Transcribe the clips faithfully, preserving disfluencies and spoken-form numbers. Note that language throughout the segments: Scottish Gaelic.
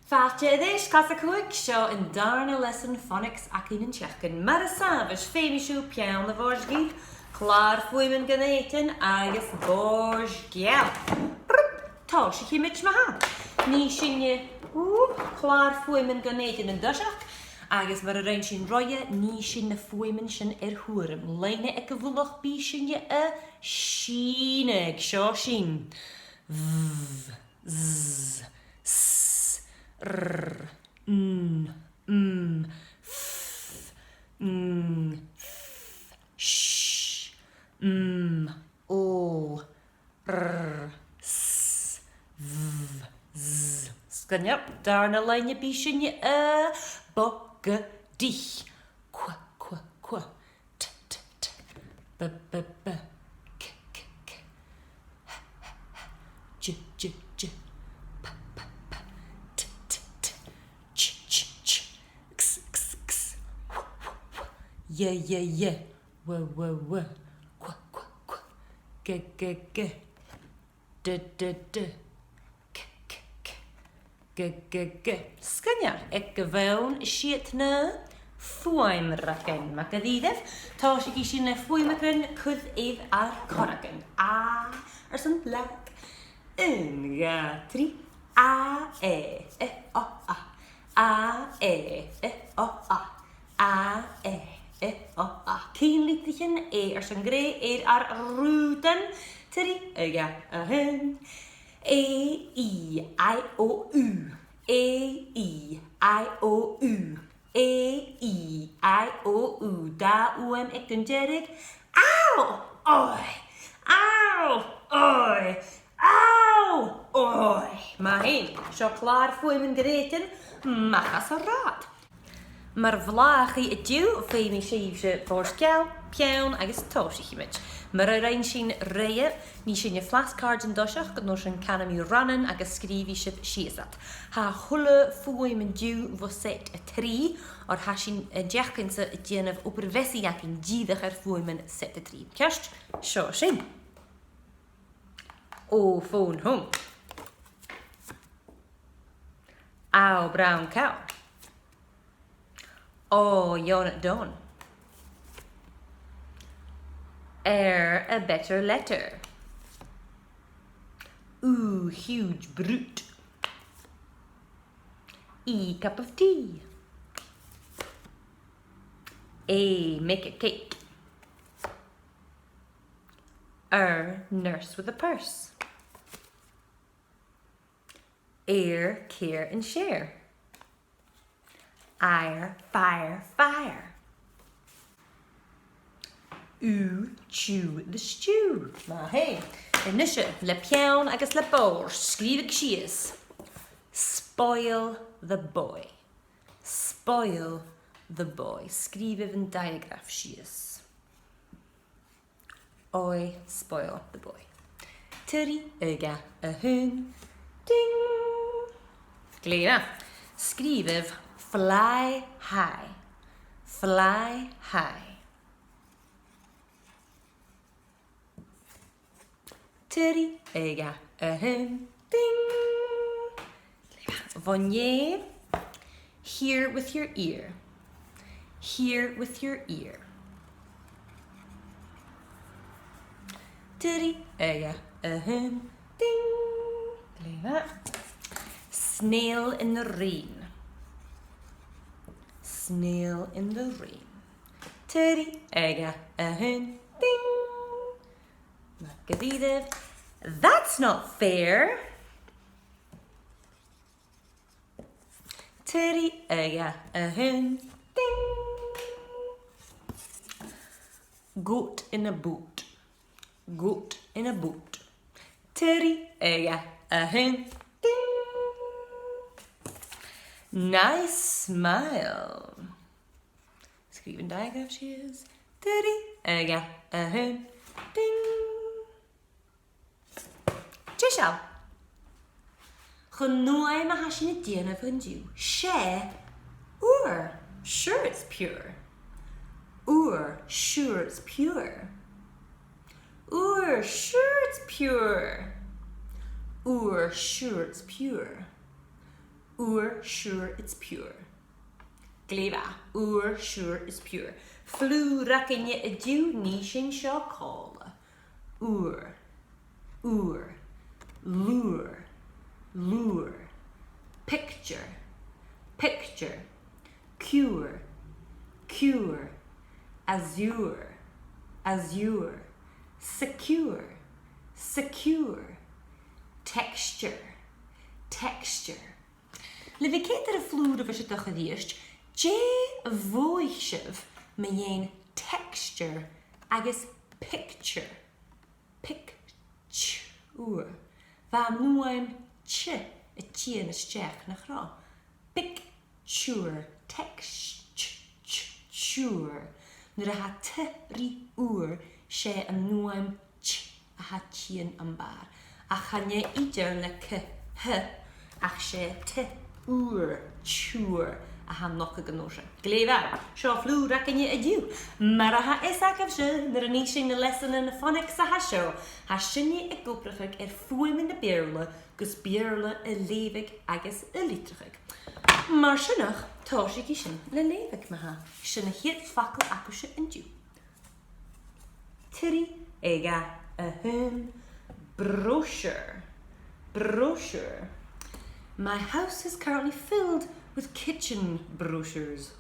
Fàilte air ais, Clas a Còig, seo an dàrna leasan phonics againn an t-seachdain. Mar as àbhaist, feumaidh sibh peann a bhòrd, clàr-fhuaimean gun èideadh agus bòrd geal. Brrr, tòisichidh sinn ma-thà. Nì sinn, ù, clàr-fhuaimean gun èideadh an toiseach, agus mar a rinn sinn roimhe, nì sinn na fuaimean sin air tuairim. Loidhne aig a' mhullach, bidh sinn a' sìneadh. Seo sinn. V, z, s, r, n, m, f, ng, th, sh, m, l, r, s, v, z. Sgoinneil, dàrna loidhne, bidh sinn a' bogadaich. Qu, qu, qu. T, t, t. B, b, b. K, k, k. H, h, h. J, j, j. P, p, p. T, t, t. Ch, ch, ch. X, x, x. W, w, w. Y, y, y. W, w, w. Qu, qu, qu. G, g, g. D, d, d. C, c, c. G, g, g. Sgoinneil, aig a' bhonn, 's iad na fuaimreagan. Math dha-rìribh, tòisichidh sinn le fuaimeagan, cuir air ur corragan. A airson leac. Aon, dhà, trì. A, e, i, o, u. A, e, i, o, u. A, e, i, o, u. Cinnlitrichean, A airson greadh air ar rùdan. Trì, a dhà, a h-aon. A, e, i, o, u. A, e, i, o, u. A, e, i, o, u. Dà fhuaim aig an deireadh. Ow! Oi! Ow! Oi! Ow! Oi! Math fhèin. Seo clàr-fhuaimean gun èideadh. Mach às an rathad. Mar bhlàthachaidh an-diugh, feumaidh sibhse bòrd geal, peann agus tòisichidh sinn. Mar a rinn sinn roimhe, nì sinn flashcards an toiseach, an uair sin canaidh mi rannan agus sgrìobhaidh sibh sìos iad. Tha a h-uile fuaim an-diugh bho set a trì, oir tha sinn an t-seachdain-sa a' dèanamh obair-mheasaidh againn dìreach air fuaimean set a trì. Ceart? Seo sinn. O, phone home. Ow, brown cow. O, ionad donn. Er, a better letter. Ù, huge brute. E, cup of tea. A, make a cake. Er, nurse with a purse. Air, care and share. Ire, fire, fire. Ù, chew the stew. Math fhèin. A-nise, le peann agus le bòrd, sgrìobhaibh sìos. Spoil the boy. Spoil the boy. Sgrìobhaibh an diagraf sìos. Oi, spoil the boy. Trì, a dhà, a h-aon. Ding! Glè mhath. Sgrìobhaibh fly high. Fly high. Trì, a dhà, a h-aon. Ding! Bhon ghnè, hear with your ear. Hear with your ear. Trì, a dhà, a h-aon. Ding! Glè mhath. Snail in the rain. Snail in the rain. Trì, a dhà, a h-aon. Ding! Math dha-rìribh. That's not fair. Trì, a dhà, a h-aon. Ding! Goat in a boat. Goat in a boat. Trì, a dhà, a h-aon. Ding! Nice smile. Sgrìobh an diagraf sìos. Trì, a dhà, a h-aon. Ding! Deiseil. Chun an fhuaim a tha sinn a' dèanamh an-diugh. 'S e ùr. Sure it's pure. Ùr. Sure it's pure. Ùr. Sure it's pure. Ùr. Sure it's pure. Ùr, sure, it's pure. Glè mhath. Ùr, sure, it's pure. Flùr againne an-diugh, nì sinn seo còmhla. Ùr, ùr. Lùr, lùr. Picture, picture. Cure, cure. Azure, azure. Secure, secure. Texture, texture. Le bhith a' coimhead air an flùr a bha seo a-rithist, dè a mhothaich sibh mu dheidhinn texture agus picture? Picture. Bha an fhuaim t a' tighinn a-steach, nach robh? Picture, texture. Nuair a tha t ri ùr, 's e an fhuaim t a tha a' tighinn am bàrr. Ach chan e idir le c, h, ach 's e t, ùr, tiùr a tha a' nochdadh an uair sin. Glè mhath, seo flùr againne an-diugh. Mar a tha fios agaibhse, nuair a nì sinn na leasanan phonics a tha seo, tha sinne ag obrachadh air fuaimean na Beurla gus Beurla a leughadh agus a litreachadh. Mar sin, tòisichidh sinn le leughadh, ma-thà. Sin a' chiad fhacal agaibhse an-diugh. Trì, dhà, a h-aon. Brochure. Brochure. My house is currently filled with kitchen brochures.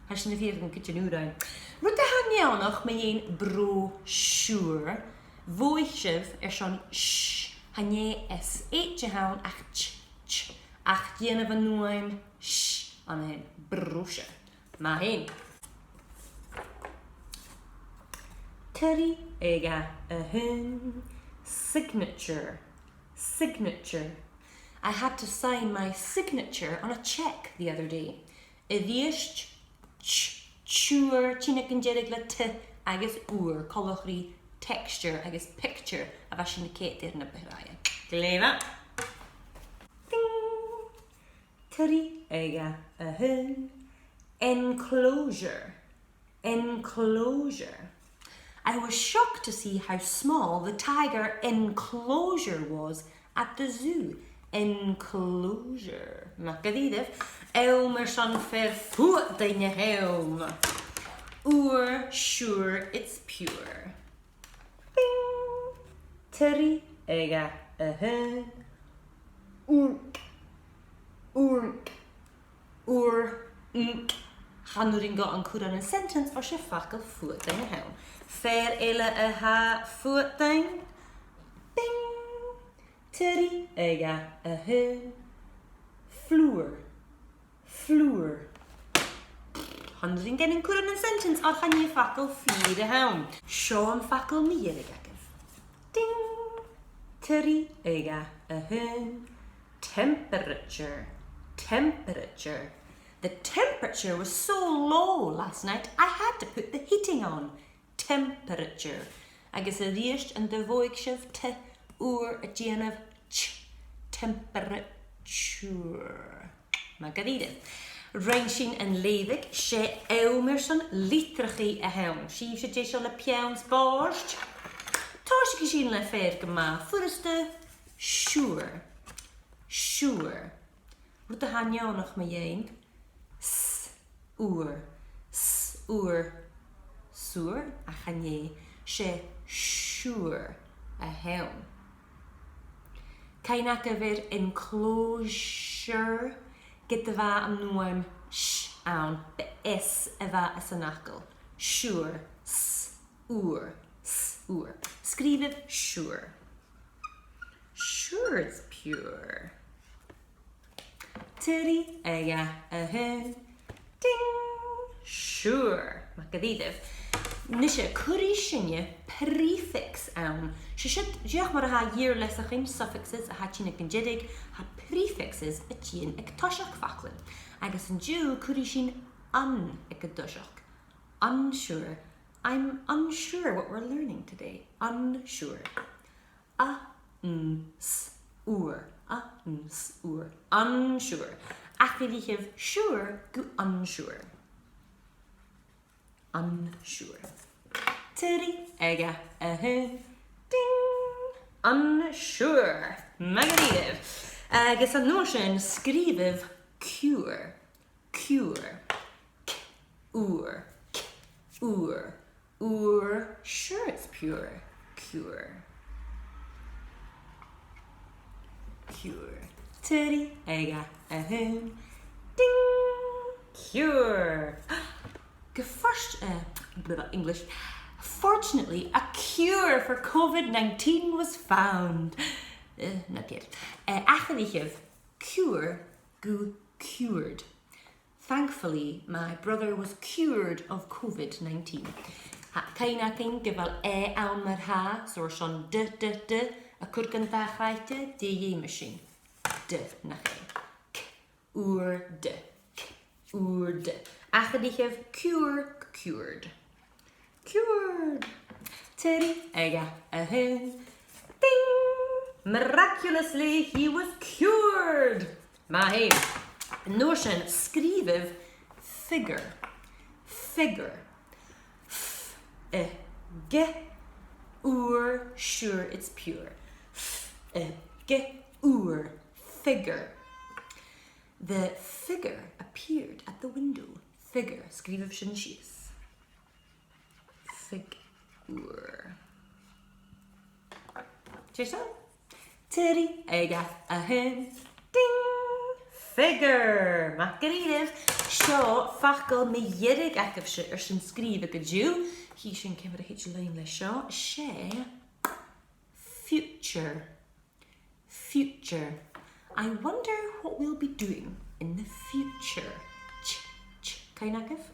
Tha sinn a' feuchainn kitchen ùr ann. Rud a tha neònach mu dheidhinn brochure, mhothaich sibh airson sh, chan e S H a th' ann ach ch, ch, ach dèanamh an fhuaim sh ann a shin. Brochure. Math fhèin. Trì, dhà, a h-aon. Signature. Signature. I had to sign my signature on a cheque the other day. A-rithist, t, tiùr, tighinn aig an deireadh le t agus ùr, coltach ri texture agus picture a bha sinn a' coimhead air na bu tràithe. Glè mhath. Ding! Trì, dhà, a h-aon. Enclosure. Enclosure. I was shocked to see how small the tiger enclosure was at the zoo. Enclosure. Math dha-rìribh. Àm airson fear fuadain a th' ann. Ùr, sure, it's pure. Bing! Trì, dhà, a h-aon. Ùrnaigh. Ùrnaigh. Ùrnaigh. Chan urrainn dhomh an cur ann an sentence oir 's e facal fuadain a th' ann. Fear eile a tha fuadain. Bing! Trì, dhà, a h-aon. Flùr. Flùr. Chan urrainn dhuinn an cur ann an sentence oir chan e facal fìor a th' ann. Seo am facal mu dheireadh agaibh. Ding! Trì, dhà, a h-aon. Temperature. Temperature. The temperature was so low last night I had to put the heating on. Temperature. Agus a-rithist, an do mhothaich sibh t, ùr a' dèanamh ch, temperature. Math dha-rìribh. Rinn sinn an leughadh, 's e àm airson litreachaidh a th' ann. Sibhse deiseil le peann 's bòrd? Tòisichidh sinn le fear gu math furasta. Sure. Sure. Rud a tha neònach mu dheidhinn s, ùr, s, ùr, sùr, ach chan e, 's e sure a th' ann. Cuimhnich air enclosure, ged a bha an fhuaim sh ann, b' e s a bha san fhacal. Sure, s, ùr, s, ùr. Sgrìobhaibh sure. Sure, it's pure. Trì, dhà, a h-aon. Ding! Sure. Math dha-rìribh. Nise, cuiridh sinne prefix ann. 'S e siud, dìreach mar a tha iar-leasachan, suffixes, a tha a' tighinn aig an deireadh, tha prefixes a' tighinn aig toiseach faclan. Agus an-diugh, cuiridh sinn an aig an toiseach. Unsure. I'm unsure what we're learning today. Unsure. A, n, s, ùr. A, n, s, ùr. Unsure. Atharraich sure gu unsure. Unsure. Trì, dhà, a h-aon. Ding! Unsure. Math dha-rìribh. Agus an uair sin sgrìobhaibh cure, cure, c, ure, c, ure, ure, sure it's pure, cure, cure. Trì, a dhà, a h-aon, ding, cure. Gu fort-, eh, blah, blah, English. Fortunately, a cure for covid nineteen was found. Eh, not yet. Eh, atharraichibh cure gu cured. Thankfully, my brother was cured of covid nineteen. Tha cuimhne againn gu bheil e ann mar-thà, so airson d, d, d a chur gun dà-chraicte, dè dh'fheumas sinn? D, nach e? C, ure, d. C, ure, d. Atharraichibh cure, cured. Cured. Trì, a dhà, a h-aon. Ding! Miraculously, he was cured. Math fhèin. An uair sin, sgrìobhaibh figure. Figure. F, i, g, ure, sure it's pure. F, i, g, ure, figure. The figure appeared at the window. Figure. Sgrìobhaibh sin sìos. Figure. Dè seo? Trì, a dhà, a h-aon. Ding! Figure! Math dha-rìribh. Seo facal mu dheireadh agaibhse airson sgrìobhadh an-diugh. Chì sinn ciamar a thèid leinn leis seo. 'S e future. Future. I wonder what we'll be doing in the future. Ch, ch, cuimhne agaibh?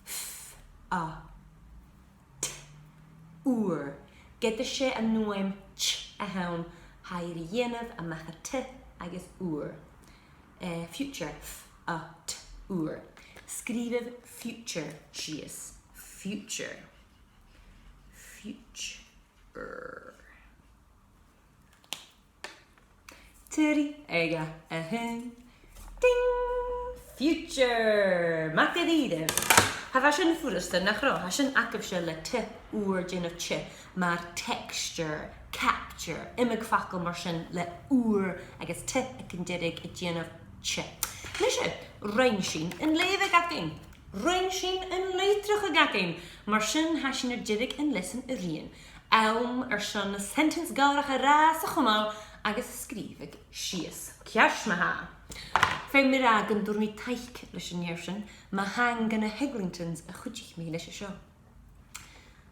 F, a, t, ure. Ged as e an fhuaim ch a th' ann, tha e air a dhèanamh a-mach à t agus ure. Eh, future, f, a, t, ure. Sgrìobhaibh future sìos. Future. Future. Trì, a dhà, a h-aon. Ding! Future! Math dha-rìribh. Tha, bha sin furasta, nach robh? Tha sin agaibhse le t, ure, dèanamh t, mar texture, capture, iomadh facal mar sin le ure agus t aig an deireadh a' dèanamh t. Nise, rinn sinn an leughadh againn. Rinn sinn an litreachadh againn. Mar sin, tha sinn air deireadh an leasan a-rithist. Àm airson na sentences gòrach a ràdh sa chumail agus a sgrìobhadh sìos. Ceart ma-thà. Feumaidh mi ràdh gun d' fhuair mi taic leis an fhear sin, ma tha ann gu na Heglingtons a chuidich mi leis an seo.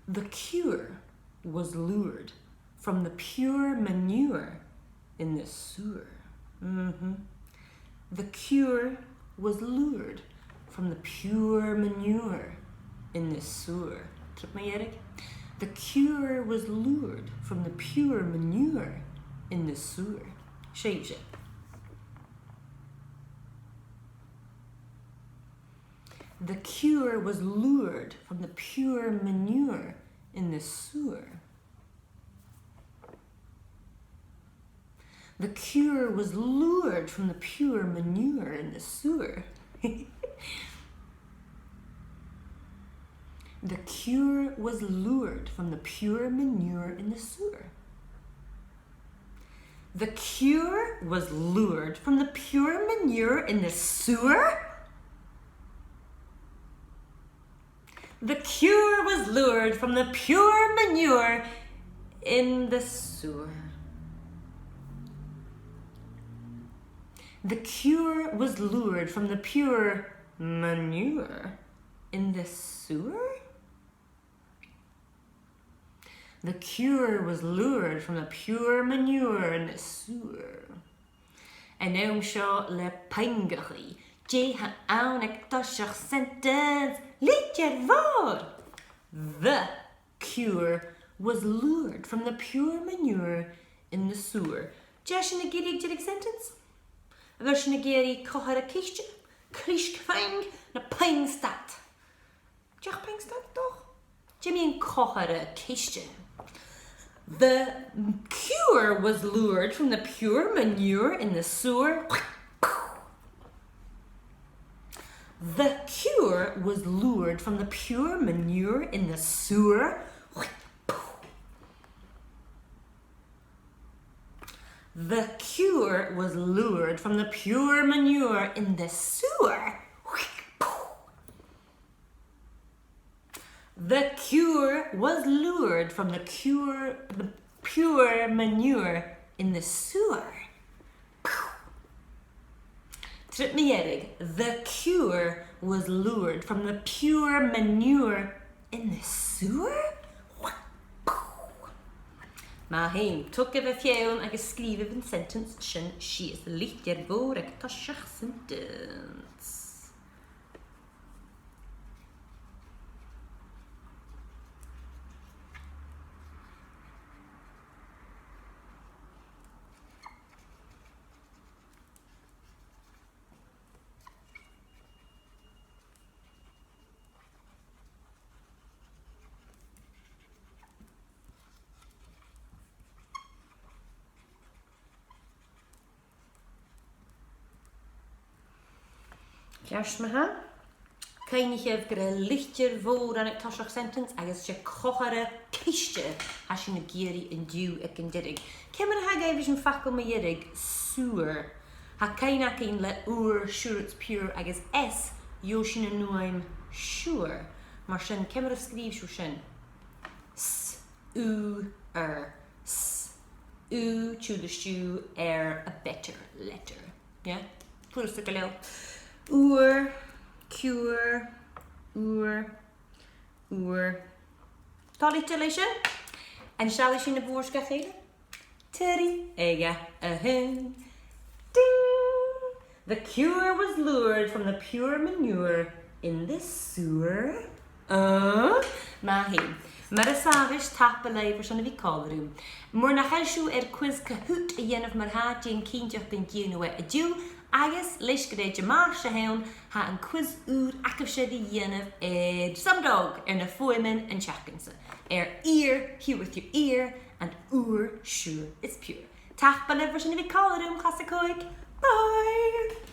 The cure was lured from the pure manure in the sewer. Mm-hmm. The cure was lured from the pure manure in the sewer. Trip mu dheireadh. The cure was lured from the pure manure in the sewer. Sibhse. The cure was lured from the pure manure in the sewer. The cure was lured from the pure manure in the sewer. The cure was lured from the pure manure in the sewer. The cure was lured from the pure manure in the sewer? The cure was lured from the pure manure in the sewer. The cure was lured from the pure manure in the sewer? The cure was lured from the pure manure in the sewer. An àm seo le puingeachaidh. Dè th' ann aig toiseach sentence? Litir mhòr! The cure was lured from the pure manure in the sewer. Dè tha sinn ag iarraidh aig deireadh sentence? A bheil sinn ag iarraidh comharra-ciste, clisg-phuing no puing-stad? Deagh phuing-stad, dòcha? Dè mu dheidhinn comharra-ciste? The cure was lured from the pure manure in the sewer. The cure was lured from the pure manure in the sewer. The cure was lured from the pure manure in the sewer. The cure was lured from the cure, the pure manure in the sewer. Trip mu dheireadh. The cure was lured from the pure manure in the sewer. Math fhèin, togaibh am feann agus sgrìobhaibh an sentence sin sìos. Litir mhòr aig toiseach sentence. Ceart ma-thà. Cuimhnichibh gur e litir mhòr a th' ann aig toiseach sentence agus 's e comharra ceist a tha sinn ag iarraidh an-diugh aig an deireadh. Ciamar a tha e ag èirigh ris an facal mu dheireadh, sewer? Tha cuimhne againn le ur, sure, it's pure, agus S, gheibh sinn an fhuaim sure. Mar sin, ciamar a sgrìobh sibh sin? S, U, R, S, U, tiugh le stew, R, a better letter. Yeah? Furasta gu leòr. Ur, cure, ur, ur. Toilichte leis sin? An seallaidh sinn na bùird gu chèile? Trì, a dhà, a h-aon. Ding! The cure was lured from the pure manure in the sewer. Uh? Math fhèin. Mar as àbhaist, tapadh leibh airson a bhith còmhla rium. Mura h-eil sibh air quiz Kahoot a dhèanamh mar-thà, dèan cinnteach gun dèan sibh e an-diugh, agus leis gur e Dimàirt a th' ann, tha an quiz ùr agaibhse ri dhèanamh air Sumdog, air na fuaimean an t-seachdain-sa. Air ear, hear with your ear, and ur, sure, it's pure. Tapadh leibh airson a bhith còmhla rium, Clas a Còig. Bye!